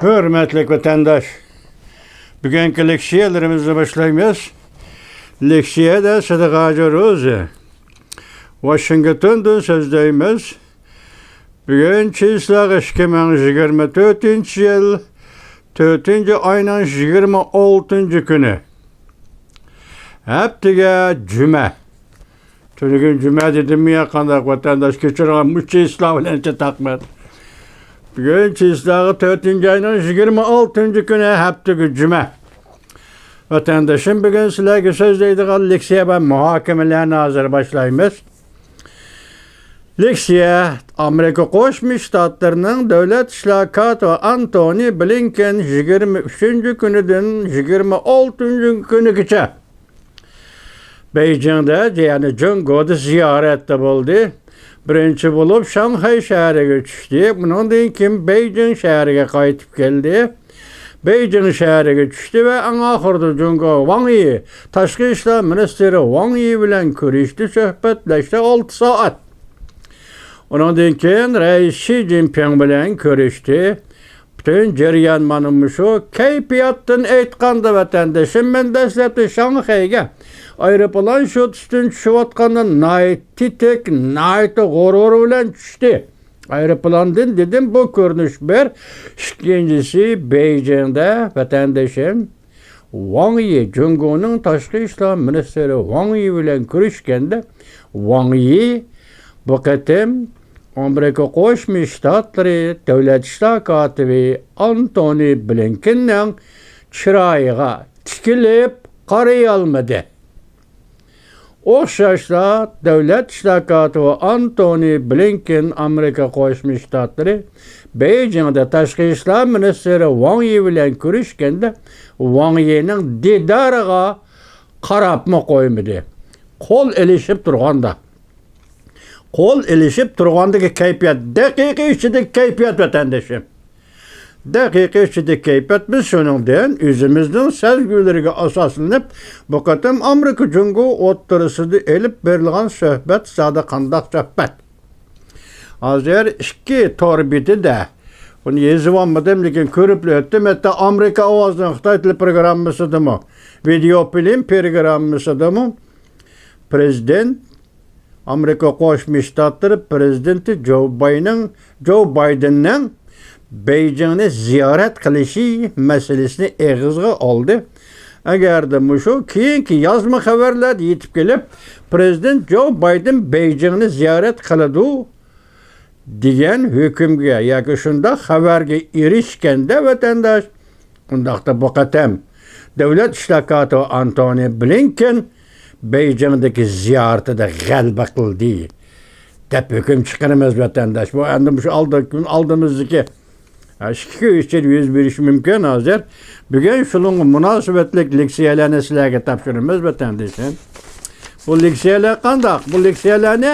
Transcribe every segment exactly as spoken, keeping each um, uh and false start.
ھۆرمەتلىك ۋەتەنداش، بۈگۈنكى لېكسىيەلىرىمىزنى باشلايمىز. لېكسىيەدە سىدىق ھاجى روزى، ۋاشىنگتوندىن سۆزلەيمىز. بۈگۈن چىسلاغا ئىككى مىڭ يىگىرمە تۆتىنچى يىل تۆتىنچى ئاينىڭ يىگىرمە ئالتىنچى كۈنى. ھەپتىگە جۈمە. تۈنۈگۈن جۈمە دېدىممۇ يا قانداق ۋەتەنداش، كەچۈرۈڭ، مۇشۇ چىسلا بىلەن چاتاقمەن. بۈگۈن چىسلاغا تۆتىنچى ئاينىڭ يىگىرمە ئالتىنچى كۈنى، ھەپتىگە جۈمە. ۋەتەندىشىم، بۈگۈن سىلەرگە سۆزلەيدىغان لېكسىيە ۋە مۇھاكىمىلەرنى ھازىر باشلايمىز. لېكسىيە ئامېرىكا قوشما شتاتلىرىنىڭ دۆلەت ئىشلار كاتىپى ئانتونى بلىنكېن يىگىرمە ئۈچىنچى كۈنىدىن يىگىرمە ئالتىنچى كۈنىگىچە بېيجىڭدا، يەنى جۇڭگودا زىيارەتتە بولدى. بىرىنچى بولۇپ شاڭخەي شەھىرىگە چۈشتى. بۇنىڭدىن كېيىن بېيجىڭ شەھىرىگە قايتىپ كەلدى. بېيجىڭ شەھىرىگە چۈشتى ۋە ئەڭ ئاخىرىدا جۇڭگو ۋاڭ يى، تاشقى ئىشلار مىنىستىرى ۋاڭ يى بىلەن كۆرۈشتى، سۆھبەتلەشتى ئالتە سائەت. ئۇنىڭدىن كېيىن رەئىس شى جىنپىڭ بىلەن كۆرۈشتى. پۈتۈن جەريان مانا مۇشۇ كەيپىياتتىن ئېيتقاندا، ۋەتەندىشىم، مەن دەسلەپتە شاڭخەيگە ئايروپىلان شوتىسىدىن چۈشۈۋاتقاندا ناھايىتى تېتىك، ناھايىتى غۇرۇر بىلەن چۈشتى. ئايروپىلاندىن دېدىم، بۇ كۆرۈنۈش بىر. ئىككىنچىسى، بېيجىڭدا ۋەتەندىشىم ۋاڭ يى، جۇڭگونىڭ تاشقى ئىشلار مىنىستىرى ۋاڭ يى بىلەن كۆرۈشكەندە، ۋاڭ يى بۇ قېتىم ئامېرىكا قوشما شتاتلىرى دۆلەت ئىشلار كاتىپى ئانتونى بلىنكېننىڭ چىرايىغا تىكىلىپ قارىيالمىدى. ئوخشاشلا، دۆلەت ئىشلار كاتىپى ئانتونى بلىنكېن ئامېرىكا قوشما شتاتلىرى بېيجىڭدا تاشقى ئىشلار مىنىستىرى ۋاڭ يى بىلەن كۆرۈشكەندە، ۋاڭ يىنىڭ دىدارىغا قاراپمۇ قويمىدى. قول ئېلىشىپ تۇرغاندا، قول ئېلىشىپ تۇرغاندىكى كەيپىيات، دەقىقە ئىچىدىكى كەيپىيات، ۋەتەندىشىم. دەقىقە ئىچىدىكى كەيپىيات. بىز شۇنىڭدىن ئۆزىمىزنىڭ سەزگۈلىرىگە ئاساسلىنىپ، بۇ قېتىم ئامېرىكا جۇڭگو ئوتتۇرىسىدا ئېلىپ بېرىلغان سۆھبەت زادى قانداق سۆھبەت؟ ھازىر ئىككى تور بېتىدە، بۇنى يېزىۋالمىدىم، لېكىن كۆرۈپلا ئۆتتۈم. ھەتتا ئامېرىكا ئاۋازىنىڭ خىتاي تىلى پروگراممىسىدىمۇ، ۋىدېئو فىلىم پروگراممىسىدىمۇ پرېزىدېنت ئامېرىكا قوشما شتاتلىرى پرېزىدېنتى جو باينىڭ، جو بايدېننىڭ بېيجىڭنى زىيارەت قىلىشى مەسىلىسىنى ئېغىزغا ئالدى. ئەگەردە مۇشۇ كېيىنكى يازما خەۋەرلەردە يېتىپ كېلىپ، پرېزىدېنت جو بايدېن بېيجىڭنى زىيارەت قىلىدۇ دېگەن ھۆكۈمگە ياكى شۇنداق خەۋەرگە ئېرىشكەندە، ۋەتەنداش، ئۇنداقتا بۇ قېتىم دۆلەت ئىشلار كاتىپى ئانتونى بلىنكېن بېيجىڭدىكى زىيارىتىدە غەلىبە قىلدى دەپ ھۆكۈم چىقىرىمىز، ۋەتەنداش. بۇ ئەمدى مۇشۇ ئالدى-، ئالدىمىزدىكى، ھە، ئىككى كۈن ئىچىدە يۈز بېرىشى مۇمكىن ھازىر. بۈگۈن شۇنىڭغا مۇناسىۋەتلىك لېكسىيەلەرنى سىلەرگە تاپشۇرىمىز، ۋەتەندىشىم. بۇ لېكسىيەلەر قانداق؟ بۇ لېكسىيەلەرنى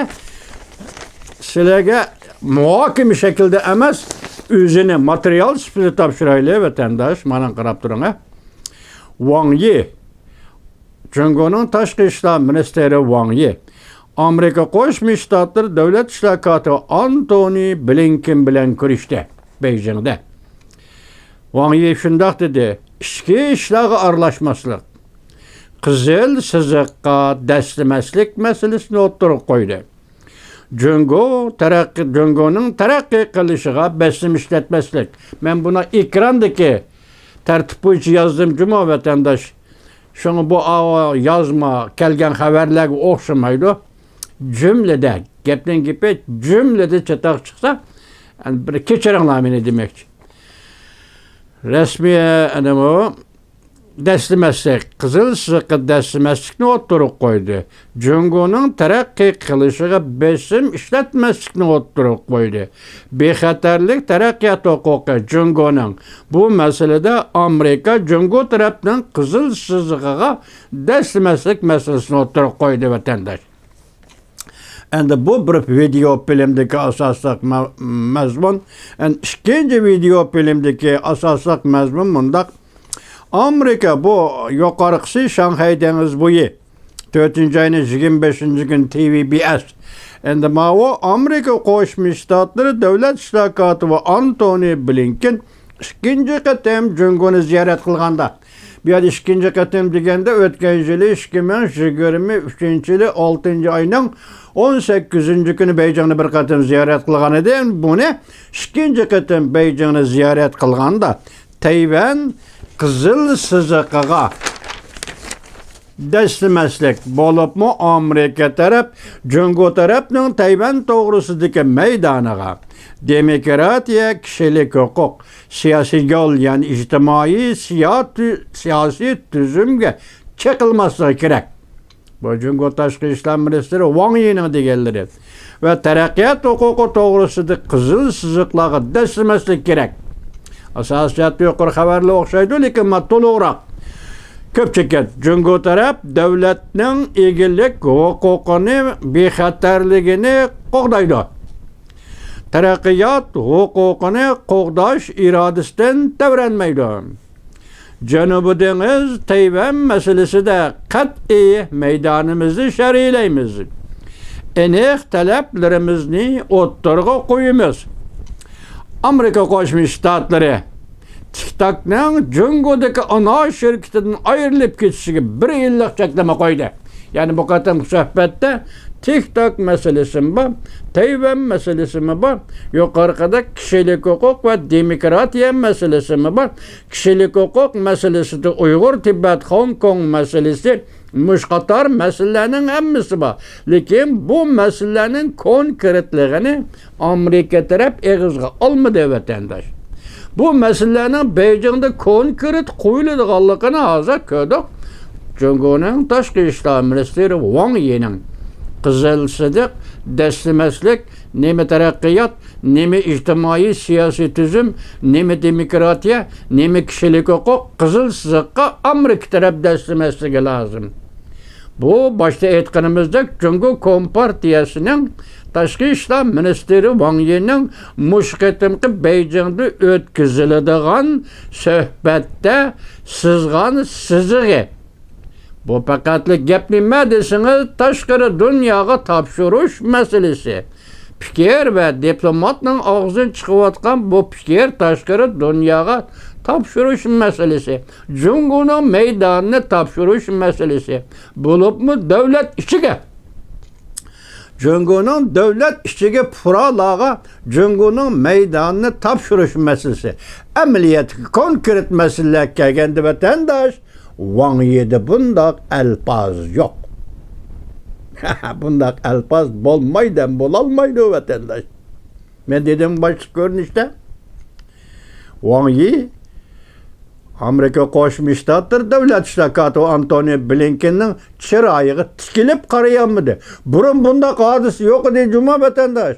سىلەرگە مۇھاكىمە شەكلىدە ئەمەس، ئۆزىنى ماتېرىيال سۈپىتىدە تاپشۇرايلى، ۋەتەنداش. مانا قاراپ تۇرۇڭ، ھە. ۋاڭ يى، جۇڭگونىڭ تاشقى ئىشلار مىنىستىرى ۋاڭ يى، ئامېرىكا قوشما شتاتلىرى دۆلەت ئىشلار كاتىپى ئانتونى بلىنكېن بىلەن كۆرۈشتى بېيجىڭدا. ۋاڭ يى شۇنداق دېدى، ئىچكى ئىشلارغا ئارىلاشماسلىق، قىزىل سىزىققا دەسسىمەسلىك مەسىلىسىنى ئوتتۇرىغا قويدى. جۇڭگو تەرەققىي، جۇڭگونىڭ تەرەققىي قىلىشىغا بېسىم ئىشلەتمەسلىك. مەن بۇنى ئېكراندىكى تەرتىپ بويىچە يازدىم جۇمۇ، ۋەتەنداش. شۇڭا بۇ ئاۋۇ يازما كەلگەن خەۋەرلەرگە ئوخشىمايدۇ. جۈملىدە، گەپنىڭ گېپى جۈملىدە چاتاق چىقسا، بىر كەچۈرۈڭلار مېنى دېمەكچى. رەسمىي، ئەنە بۇ دەسسىمەسلىك، قىزىل سىزىققا دەسسىمەسلىكنى ئوتتۇرىغا قويدى. جۇڭگونىڭ تەرەققىي قىلىشىغا بېسىم ئىشلەتمەسلىكنى ئوتتۇرىغا قويدى. بىخەتەرلىك تەرەققىيات ھوقۇقى جۇڭگونىڭ بۇ مەسىلىدە ئامېرىكا جۇڭگو تەرەپنىڭ قىزىل سىزىقىغا دەسسىمەسلىك مەسىلىسىنى ئوتتۇرىغا قويدى، ۋەتەنداش. ئەمدى بۇ بىر ۋىدېئو فىلىمدىكى ئاساسلىق مە-، مەزمۇن. ئەمدى ئىككىنچى ۋىدېئو فىلىمدىكى ئاساسلىق مەزمۇن مۇنداق. ئامېرىكا بۇ يۇقارقىسى شاڭخەي دېڭىز بويى. تۆتىنچى ئاينىڭ يىگىرمە بەشىنچى كۈنى تى ۋى بى ئېس. ئەمدى ماۋۇ ئامېرىكا قوشما شتاتلىرى دۆلەت ئىشلار كاتىپى ئانتونى بلىنكېن ئىككىنچى قېتىم جۇڭگونى زىيارەت قىلغاندا، بۇ يەردە ئىككىنچى قېتىم دېگەندە، ئۆتكەن يىلى ئىككى مىڭ يىگىرمە ئۈچىنچى يىلى ئالتىنچى ئاينىڭ ئون سەككىزىنچى كۈنى بېيجىڭنى بىر قېتىم زىيارەت قىلغان ئىدى. بۇنى ئىككىنچى قېتىم بېيجىڭنى زىيارەت قىلغاندا، تەيۋەن قىزىل سىزىقىغا دەسسىمەسلىك، بولۇپمۇ ئامېرىكا تەرەپ جۇڭگو تەرەپنىڭ تەيۋەن توغرىسىدىكى مەيدانىغا، دېموكراتىيە، كىشىلىك ھوقۇق، سىياسىي يول، يەنى ئىجتىمائىي سىيا-، سىياسىي تۈزۈمگە چېقىلماسلىقى كېرەك. بۇ جۇڭگو تاشقى ئىشلار مىنىستىرى ۋاڭ يىنىڭ دېگەنلىرى ۋە تەرەققىيات ھوقۇقى توغرىسىدا قىزىل سىزىقلارغا دەسسىمەسلىك كېرەك. ئاساسىي جەھەتتە يۇقىرى خەۋەرلەر ئوخشايدۇ، لېكىن مانا تولۇقراق. كۆپچىكىت، جۇڭگو تەرەپ دۆلەتنىڭ ئىگىلىك ھوقۇقىنى، بىخەتەرلىكىنى قوغدايدۇ. تەرەققىيات ھوقۇقىنى قوغداش ئىرادىسىدىن تەۋرەنمەيدۇ. جەنۇبىي دېڭىز تەيۋەن مەسىلىسىدە قەتئىي مەيدانىمىزنى شەرھلەيمىز. ئېنىق تەلەپلىرىمىزنى ئوتتۇرىغا قويىمىز. ئامېرىكا قوشما شتاتلىرى تىك تاكنىڭ جۇڭگودىكى ئانا شىركىتىدىن ئايرىلىپ كېتىشىگە بىر يىللىق چەكلىمە قويدى. يەنى بۇ قېتىمقى سۆھبەتتە تىك تاك مەسىلىسىمۇ بار، تەيۋەن مەسىلىسىمۇ بار، يۇقىرىقىدەك كىشىلىك ھوقۇق ۋە دېموكراتىيە مەسىلىسىمۇ بار. كىشىلىك ھوقۇق مەسىلىسىدە ئۇيغۇر، تىبەت، خوڭكوڭ مەسىلىسى، مۇشۇ قاتار مەسىلىلەرنىڭ ھەممىسى بار. لېكىن بۇ مەسىلىلەرنىڭ كونكرېتلىقىنى ئامېرىكا تەرەپ ئېغىزغا ئالمىدى، ۋەتەنداش. بۇ مەسىلىلەرنىڭ بېيجىڭدا كونكرېت قويۇلىدىغانلىقىنى ھازىر كۆردۇق. جۇڭگونىڭ تاشقى ئىشلار مىنىستىرى ۋاڭ يىنىڭ قىزىل سىزىق، دەسسىمەسلىك، نېمە تەرەققىيات، نېمە ئىجتىمائىي سىياسىي تۈزۈم، نېمە دېموكراتىيە، نېمە كىشىلىك ھوقۇق، قىزىل سىزىققا ئامېرىكا تەرەپ دەسسىمەسلىكى لازىم. بۇ، باشتا ئېيتقىنىمىزدەك، جۇڭگو كومپارتىيەسىنىڭ تاشقى ئىشلار مىنىستىرى ۋاڭ يىنىڭ مۇشۇ قېتىمقى بېيجىڭدا ئۆتكۈزۈلىدىغان سۆھبەتتە سىزغان سىزىقى. بۇ پەقەتلا گەپ نېمە دېسىڭىز، تاشقىرى دۇنياغا تاپشۇرۇش مەسىلىسى. پىكىر ۋە دىپلوماتنىڭ ئاغزىدىن چىقىۋاتقان بۇ پىكىر تاشقىرى دۇنياغا تاپشۇرۇش مەسىلىسى. جۇڭگونىڭ مەيدانىنى تاپشۇرۇش مەسىلىسى. بولۇپمۇ دۆلەت ئىچىگە. جۇڭگونىڭ دۆلەت ئىچىگە پۇقرالارغا جۇڭگونىڭ مەيدانىنى تاپشۇرۇش مەسىلىسى. ئەمەلىيەتتىكى كونكرېت مەسىلىلەرگە كەلگەندە، ۋەتەنداش، ۋاڭ يىدا بۇنداق ئەلپاز يوق. بۇنداق ئەلپاز بولمايدۇ ھەم بولالمايدۇ، ۋەتەنداش. مەن دېدىم باشلىق كۆرۈنۈشتە. ۋاڭ يى ئامېرىكا قوشما شتاتلىرى دۆلەت ئىشلار كاتىپى ئانتونى بلىنكېننىڭ چىرايىغا تىكىلىپ قارىيالمىدى. بۇرۇن بۇنداق ھادىسە يوق ئىدى جۇمۇ، ۋەتەنداش.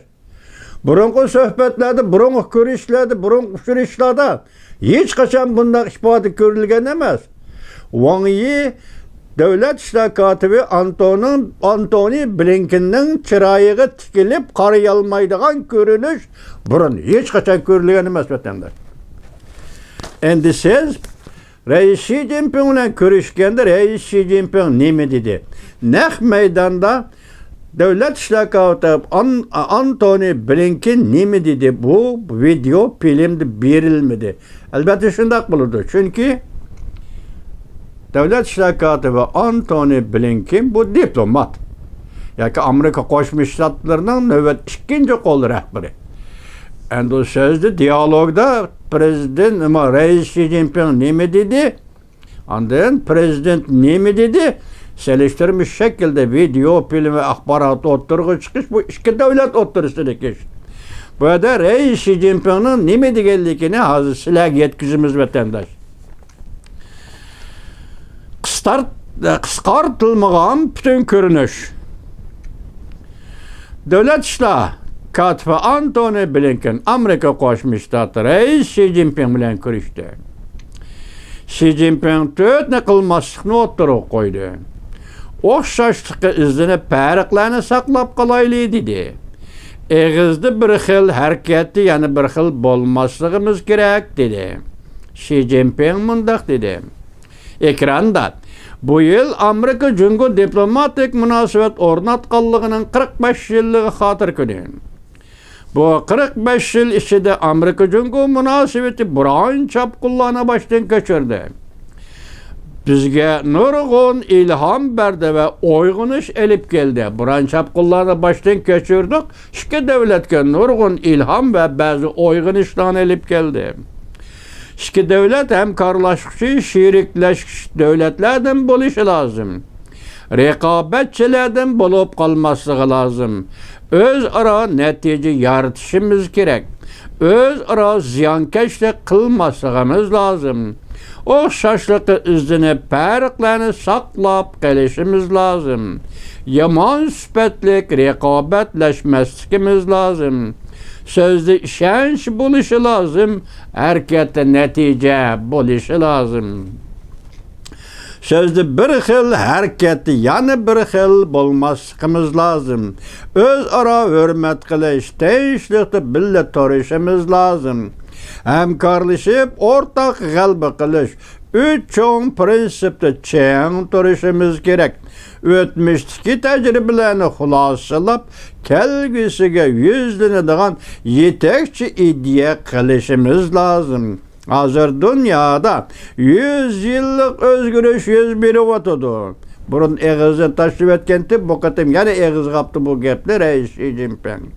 بۇرۇنقى سۆھبەتلەردە، بۇرۇنقى كۆرۈشلەردە، بۇرۇنقى ئۇچرىشىشلاردا ھېچقاچان بۇنداق ئىپادە كۆرۈلگەن ئەمەس. ۋاڭ يى دۆلەت ئىشلار كاتىپى ئانتونىڭ، ئانتونى بلىنكېننىڭ چىرايىغا تىكىلىپ قارىيالمايدىغان كۆرۈنۈش بۇرۇن ھېچقاچان كۆرۈلگەن ئەمەس، ۋەتەنداش. ئەمدى سىز رەئىس شى جىنپىڭ بىلەن كۆرۈشكەندە، رەئىس شى جىنپىڭ نېمە دېدى؟ نەق مەيداندا دۆلەت ئىشلار كاتىپى ئان-، ئانتونى بلىنكېن نېمە دېدى؟ بۇ ۋىدېئو فىلىمدا بېرىلمىدى. ئەلۋەتتە شۇنداق بولىدۇ، چۈنكى دۆلەت ئىشلار كاتىپى ئانتونى بلىنكېن بۇ دىپلومات ياكى ئامېرىكا قوشما شتاتلىرىنىڭ نۆۋەت ئىككىنچى قول رەھبىرى. ئەمدى ئۇ سۆزدە، دىيالوگدا پرېزىدېنت، نېمە، رەئىس شى جىنپىڭ نېمە دېدى؟ ئاندىن پرېزىدېنت نېمە دېدى؟ سېلىشتۇرما شەكلىدە ۋىدېئو فىلىم ۋە ئاخبارات ئوتتۇرىغا چىقىش، بۇ ئىككى دۆلەت ئوتتۇرىسىدىكى ئىش. بۇ يەردە رەئىس شى جىنپىڭنىڭ نېمە دېگەنلىكىنى ھازىر سىلەرگە يەتكۈزىمىز، ۋەتەنداش. قىستارت-، قىسقارتىلمىغان پۈتۈن كۆرۈنۈش. دۆلەت ئىشلار كاتىپى ئانتونى بلىنكېن ئامېرىكا قوشما شتاتى رەئىسى شى جىنپىڭ بىلەن كۆرۈشتى. شى جىنپىڭ تۆت نەقىل ماسلىقنى ئوتتۇرىغا قويدى. ئوخشاشلىققا ئىزدىنىپ، پەرقلەرنى ساقلاپ قالايلى، دېدى. ئېغىزدا بىر خىل، ھەرىكەتتە يەنە بىر خىل بولماسلىقىمىز كېرەك، دېدى. شى جىنپىڭ مۇنداق دېدى. ئېكراندا، بۇ يىل ئامېرىكا جۇڭگو دىپلوماتىك مۇناسىۋەت ئورناتقانلىقىنىڭ قىرىق بەش يىللىقى خاتىرە كۈنى. بۇ قىرىق بەش يىل ئىچىدە ئامېرىكا جۇڭگو مۇناسىۋىتى بۇران چاپقۇنلارنى باشتىن كەچۈردى. بىزگە نۇرغۇن ئىلھام بەردى ۋە ئويغىنىش ئېلىپ كەلدى. بۇران چاپقۇنلارنى باشتىن كەچۈردۇق. ئىككى دۆلەتكە نۇرغۇن ئىلھام ۋە بەزى ئويغىنىشلارنى ئېلىپ كەلدى. ئىككى دۆلەت ھەمكارلاشقۇچى، شېرىكلەشكۈچى دۆلەتلەردىن بولۇشى لازىم. رىقابەتچىلەردىن بولۇپ قالماسلىقى لازىم. ئۆزئارا نەتىجە يارىتىشىمىز كېرەك. ئۆزئارا زىيانكەشلىك قىلماسلىقىمىز لازىم. ئوخشاشلىققا ئىزدىنىپ، پەرقلەرنى ساقلاپ قېلىشىمىز لازىم. يامان سۈپەتلىك رىقابەتلەشمەسلىكىمىز لازىم. سۆزدە ئىشەنچ بولۇشى لازىم، ھەرىكەتتە نەتىجە بولۇشى لازىم. سۆزدە بىر خىل، ھەرىكەتتە يەنە بىر خىل بولماسلىقىمىز لازىم. ئۆزئارا ھۆرمەت قىلىش، تىنچلىقتا بىللە تۇرۇشىمىز لازىم. ھەمكارلىشىپ ئورتاق غەلىبە قىلىش، ئۈچ چوڭ پىرىنسىپتا چىڭ تۇرۇشىمىز كېرەك. ئۆتمۈشتىكى تەجرىبىلەرنى خۇلاسىلاپ، كەلگۈسىگە يۈزلىنىدىغان يېتەكچى ئىدىيە قىلىشىمىز لازىم. ھازىر دۇنيادا يۈز يىللىق ئۆزگىرىش يۈز بېرىۋاتىدۇ. بۇرۇن ئېغىزدىن تاشلىۋەتكەنتى، بۇ قېتىم يەنە ئېغىزغا ئاپتۇ بۇ گەپنى رەئىس شى جىنپىڭ.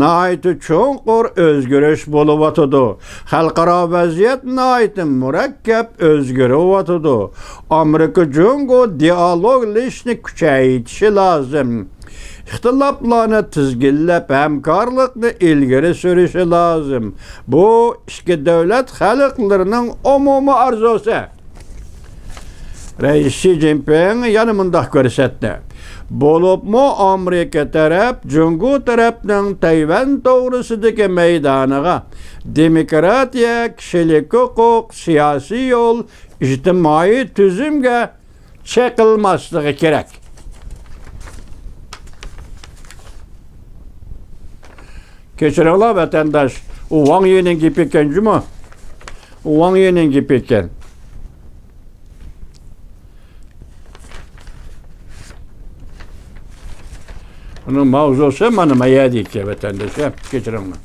ناھايىتى چوڭقۇر ئۆزگىرىش بولۇۋاتىدۇ. خەلقئارا ۋەزىيەت ناھايىتى مۇرەككەپ ئۆزگىرىۋاتىدۇ. ئامېرىكا جۇڭگو دىئالوگلىشىشنى كۈچەيتىشى لازىم. ئىختىلاپلارنى تىزگىنلەپ، ھەمكارلىقنى ئىلگىرى سۈرۈشى لازىم. بۇ ئىككى دۆلەت خەلقلىرىنىڭ ئومۇمىي ئارزۇسى. رەئىس شى جىنپىڭ يەنە مۇنداق كۆرسەتتى: بولۇپمۇ ئامېرىكا تەرەپ جۇڭگو تەرەپنىڭ تەيۋەن توغرىسىدىكى مەيدانىغا، دېموكراتىيە، كىشىلىك ھوقۇق، سىياسىي يول، ئىجتىمائىي تۈزۈمگە چېقىلماسلىقى كېرەك. كەچۈرۈڭلار ۋەتەنداش، ئۇ ۋاڭ يىنىڭ گېپى ئىكەن جۇمۇ. ئۇ ۋاڭ يىنىڭ گېپى ئىكەن. ئۇنىڭ ماۋزۇسى مانا ما يەردە ئىكەن ۋەتەنداش، ھە، كەچۈرۈڭلار.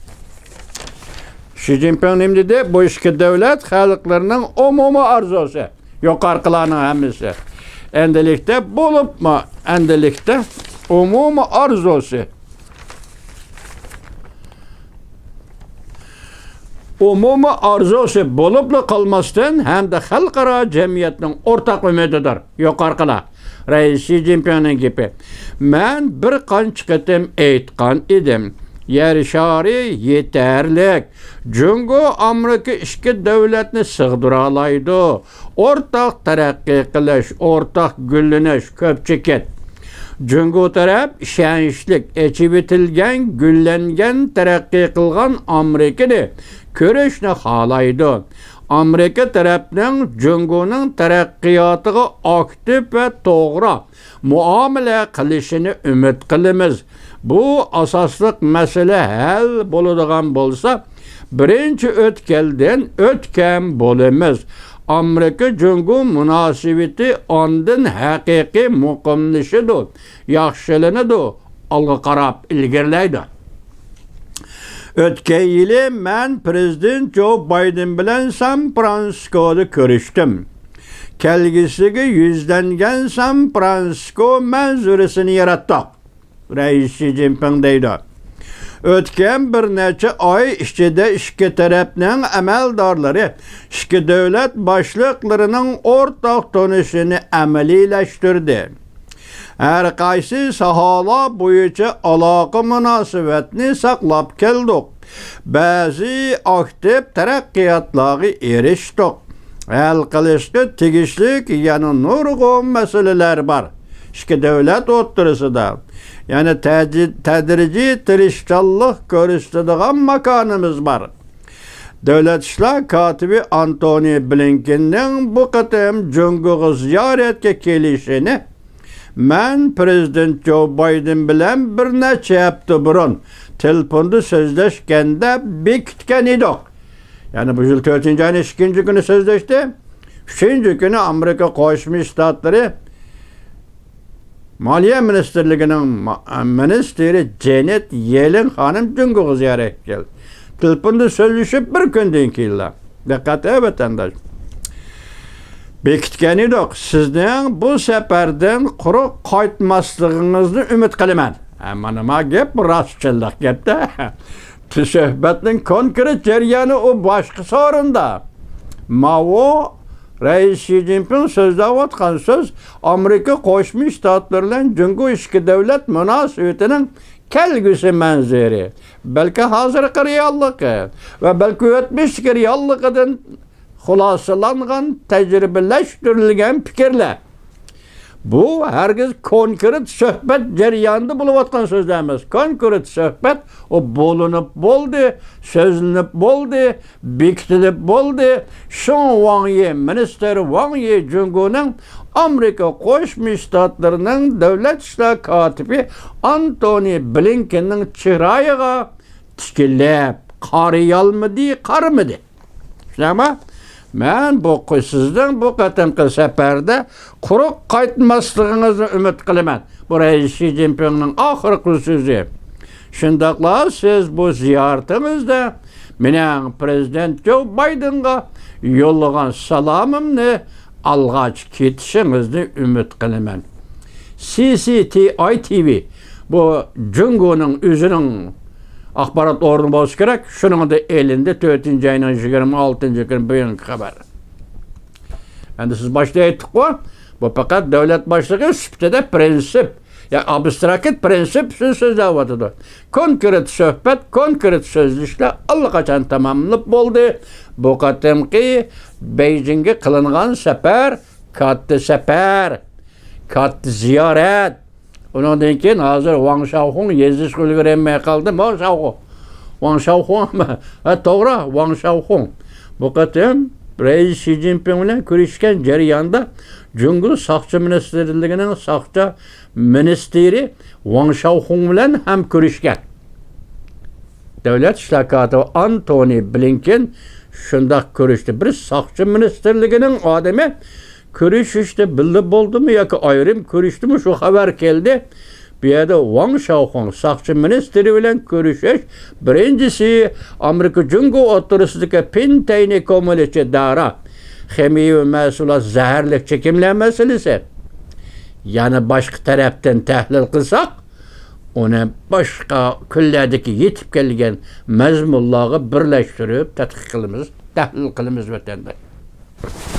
شى جىنپىڭ نېمە دېدى؟ بۇ ئىككى دۆلەت خەلقلىرىنىڭ ئومۇمىي ئارزۇسى. يۇقىرىقىلارنىڭ ھەممىسى. ئەمدىلىكتە بولۇپمۇ، ئەمدىلىكتە ئومۇمىي ئارزۇسى. ئومۇمىي ئارزۇسى بولۇپلا قالماستىن، ھەمدە خەلقئارا جەمئىيەتنىڭ ئورتاق ئۈمىدىدۇر. يۇقىرىقىلار. رەئىس شى جىنپىڭنىڭ گېپى. مەن بىر قانچە قېتىم ئېيتقان ئىدىم، يەر شارى يېتەرلىك. جۇڭگو، ئامېرىكا ئىككى دۆلەتنى سىغدۇرالايدۇ. ئورتاق تەرەققىي قىلىش، ئورتاق گۈللىنىش كۆپ چېكىت. جۇڭگو تەرەپ ئىشەنچلىك، ئېچىۋېتىلگەن، گۈللەنگەن، تەرەققىي قىلغان ئامېرىكىنى كۆرۈشنى خالايدۇ. ئامېرىكا تەرەپنىڭ جۇڭگونىڭ تەرەققىياتىغا ئاكتىپ ۋە توغرا مۇئامىلە قىلىشىنى ئۈمىد قىلىمىز. بۇ ئاساسلىق مەسىلە ھەل بولىدىغان بولسا، بىرىنچى ئۆتكەلدىن ئۆتكەن بولىمىز. ئامېرىكا جۇڭگو مۇناسىۋىتى ئاندىن ھەقىقىي مۇقىملىشىدۇ، ياخشىلىنىدۇ، ئالغا قاراپ ئىلگىرىلەيدۇ. ئۆتكەن يىلى مەن پىرېزىدېنت جو بايدېن بىلەن سان فرانسىسكودا كۆرۈشتۈم. كەلگۈسىگە يۈزلەنگەن سان فرانسىسكو مەنزىرىسىنى ياراتتۇق، رەئىس شى جىنپىڭ دەيدۇ. ئۆتكەن بىر نەچچە ئاي ئىچىدە ئىككى تەرەپنىڭ ئەمەلدارلىرى ئىككى دۆلەت باشلىقلىرىنىڭ ئورتاق تونۇشىنى ئەمەلىيلەشتۈردى. ھەر قايسى ساھالار بويىچە ئالاقە مۇناسىۋەتنى ساقلاپ كەلدۇق. بەزى ئاكتىپ تەرەققىياتلارغا ئېرىشتۇق. ھەل قىلىشقا تېگىشلىك يەنە نۇرغۇن مەسىلىلەر بار. ئىككى دۆلەت ئوتتۇرىسىدا يەنە تەجى-، تەدرىجىي تىرىشچانلىق كۆرسىتىدىغان ماكانىمىز بار. دۆلەت ئىشلار كاتىپى ئانتونى بلىنكېننىڭ بۇ قېتىم جۇڭگوغا زىيارەتكە كېلىشىنى مەن پىرېزىدېنت جو بايدېن بىلەن بىر نەچچە ھەپتە بۇرۇن تېلېفوندا سۆزلەشكەندە بېكىتكەن ئىدۇق. يەنى بۇ يىل تۆتىنچى ئاينىڭ ئىككىنچى كۈنى سۆزلەشتى. ئۈچىنچى كۈنى ئامېرىكا قوشما شتاتلىرى مالىيە مىنىستىرلىكىنىڭ ما-، مىنىستىرى جېنېت يېلېن خانىم جۇڭگوغا زىيارەتكە كەلدى. تېلېفوندا سۆزلىشىپ بىر كۈندىن كېيىنلا. دىققەت، ئەي ۋەتەنداش! بېكىتكەن ئىدۇق، سىزنىڭ بۇ سەپەردىن قۇرۇق قايتماسلىقىڭىزنى ئۈمىد قىلىمەن. ھە، مانا ما گەپ راستچىللىق گەپتە. سۆھبەتنىڭ كونكرېت جەريانى ئۇ باشقا سورۇندا. ماۋۇ رەئىس شى جىنپىڭ سۆزلەۋاتقان سۆز ئامېرىكا قوشما شتاتلىرى بىلەن جۇڭگو ئىككى دۆلەت مۇناسىۋىتىنىڭ كەلگۈسى مەنزىرە، بەلكى ھازىرقى رېئاللىقى ۋە بەلكى ئۆتمۈشتىكى رېئاللىقىدىن خۇلاسىلانغان تەجرىبىلەشتۈرۈلگەن پىكىرلەر. بۇ ھەرگىز كونكرېت سۆھبەت جەريانىدا بولۇۋاتقان سۆزلەر ئەمەس. كونكرېت سۆھبەت ئۇ بولۇنۇپ بولدى، سۆزلىنىپ بولدى، بېكىتىلىپ بولدى. شېڭ ۋاڭيى، مىنىستىر ۋاڭيى جۇڭگونىڭ ئامېرىكا قوشما شتاتلىرىنىڭ دۆلەت ئىشلار كاتىپى ئانتونى بلىنكېننىڭ چىرايىغا تىكىلىپ قارىيالمىدى، قارىمىدى. شۇنداقمۇ؟ مەن بۇ قۇ-، سىزنىڭ بۇ قېتىمقى سەپەردە قۇرۇق قايتماسلىقىڭىزنى ئۈمىد قىلىمەن. بۇ رەئىس شى جىنپىڭنىڭ ئاخىرقى سۆزى. شۇنداقلا سىز بۇ زىيارىتىڭىزدە مېنىڭ پىرېزىدېنت جو بايدېنغا يوللىغان سالامىمنى ئالغاچ كېتىشىڭىزنى ئۈمىد قىلىمەن. سى سى تى ئاي تى ۋى، بۇ جۇڭگونىڭ ئۆزىنىڭ ئاخبارات ئورنى بولسا كېرەك، شۇنىڭدا ئېلىندى، تۆتىنچى ئاينىڭ يىگىرمە ئالتىنچى كۈنى بۈگۈنكى خەۋەر. ئەمدى سىز باشتا ئېيتتىققۇ، بۇ پەقەت دۆلەت باشلىقى سۈپىتىدە پرىنسىپ، يا ئابستراكت پرىنسىپ ئۈچۈن سۆزلەۋاتىدۇ. كونكرېت سۆھبەت، كونكرېت سۆزلىشىشلەر ئاللىقاچان تاماملىنىپ بولدى. بۇ قېتىمقى بېيجىڭگە قىلىنغان سەپەر كاتتا سەپەر، كاتتا زىيارەت. ئۇنىڭدىن كېيىن ھازىر ۋاڭ شاۋخۇڭ يېزىشقا ئۈلگۈرەلمەي قالدى. ۋاڭ شاۋخۇڭ. ۋاڭ شاۋخۇڭ. ھە، توغرا، ۋاڭ شاۋخۇڭ. بۇ قېتىم رەئىس شى جىنپىڭ بىلەن كۆرۈشكەن جەرياندا جۇڭگو ساقچى مىنىستىرلىكىنىڭ ساقچى مىنىستىرى ۋاڭ شاۋخۇڭ بىلەن ھەم كۆرۈشكەن. دۆلەت ئىشلار كاتىپى ئانتونى بلىنكېن شۇنداق كۆرۈشتى. بىر ساقچى مىنىستىرلىكىنىڭ ئادىمى كۆرۈشۈشتە بىللە بولدىمۇ ياكى ئايرىم كۆرۈشتىمۇ، شۇ خەۋەر كەلدى. بۇ يەردە ۋاڭ شاۋخۇڭ ساقچى مىنىستىرى بىلەن كۆرۈشۈش، بىرىنچىسى، ئامېرىكا جۇڭگو ئوتتۇرىسىدىكى پىنتەينى كوممۇنىچى دارا خىمىيەۋى مەھسۇلات زەھەرلىك چېكىملەر مەسىلىسى. يەنە باشقا تەرەپتىن تەھلىل قىلساق، ئۇنى باشقا كۈنلەردىكى يېتىپ كەلگەن مەزمۇنلارغا بىرلەشتۈرۈپ تەتقىق قىلىمىز، تەھلىل قىلىمىز، ۋەتەنداش.